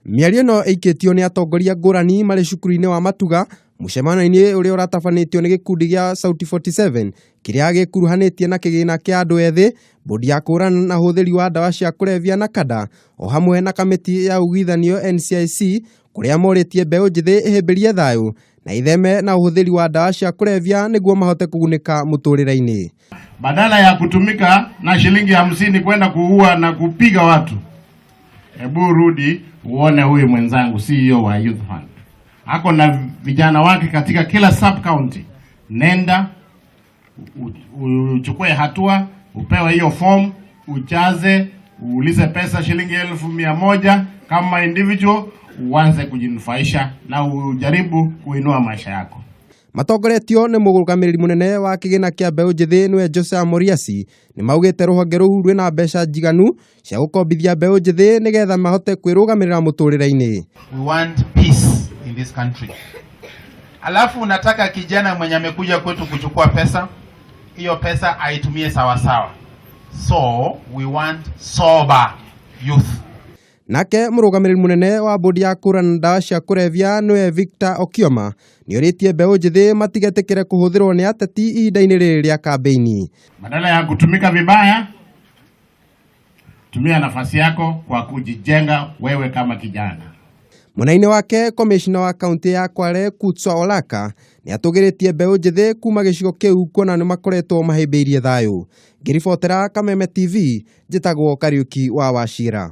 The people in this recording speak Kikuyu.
Mĩario ĩno ĩikĩtio nĩ atongoria ngũrani marĩ cukuru-inĩ wa Matuga mũcemanio-inĩ ũrĩa ũratabanĩtio nĩ gĩkundi gĩa Sauti 47 kĩrĩa gĩkuruhanĩtie na kĩgĩna kĩa andũ ethĩ, bodi ya kũhũrana na ũhũthĩri wa ndawa cia kũrebia na kada o hamwe na kamĩtĩ ya ũiguithanio NCIC kũrĩa morĩtie mbeũ njĩthĩ ĩhĩmbĩrie thayũ na itheme na ũhũthĩri wa ndawa cia kũrebia nĩguo mahote kũgunĩka mũtũrĩre-inĩ. Badala ya kutumika na shilingi 50 kwenda kuua na kupiga watu, hebu rudi uone huyu mwenzangu CEO wa Youth Fund ako na vijana wake katika kila sub county. Nenda uchukue hatua, upewe hiyo form, ujaze, uulize pesa shilingi 100,000 kama individual, uanze kujinufaisha na ujaribu kuinua maisha yako. Matongoretio nĩ mũrũgamĩrĩri mũnene wa kĩgĩna kĩa mbeũ njĩthĩ nĩwe Josiah Moriasi nĩ maugĩte rũhonge rũu rwĩna mbeca njiganu cia gũkombithia mbeũ njĩthĩ nĩgetha mahote kwĩrũgamĩrĩra mũtũrĩre-inĩ. We want peace in this country. Alafu unataka kijana mwenye amekuja kwetu kuchukua pesa, hiyo pesa aitumie sawa sawa. So we want sober youth. Nake mũrũgamĩrĩri mũnene wa bodi ya kũhũrana na ndawa cia kũrebia nĩwe Victor Okioma nĩorĩtie mbeũ njĩthĩ matigetĩkĩre kũhũthĩrwo nĩ ateti ihinda-inĩ rĩrĩ rĩa kambĩini. Badala ya kutumika vibaya, tumia nafasi yako kwa kujijenga wewe kama kijana. Mwena-inĩ wake komishina wa kaunti ya Kwale Kutswa Olaka nĩ atũgĩrĩtie mbeũ njĩthĩ kuma gĩcigo kĩu kuona nĩ makoretwo mahĩmbĩirie thayũ. Ngĩribotera Kameme TV njĩtagwo Kariuki wa Wachira.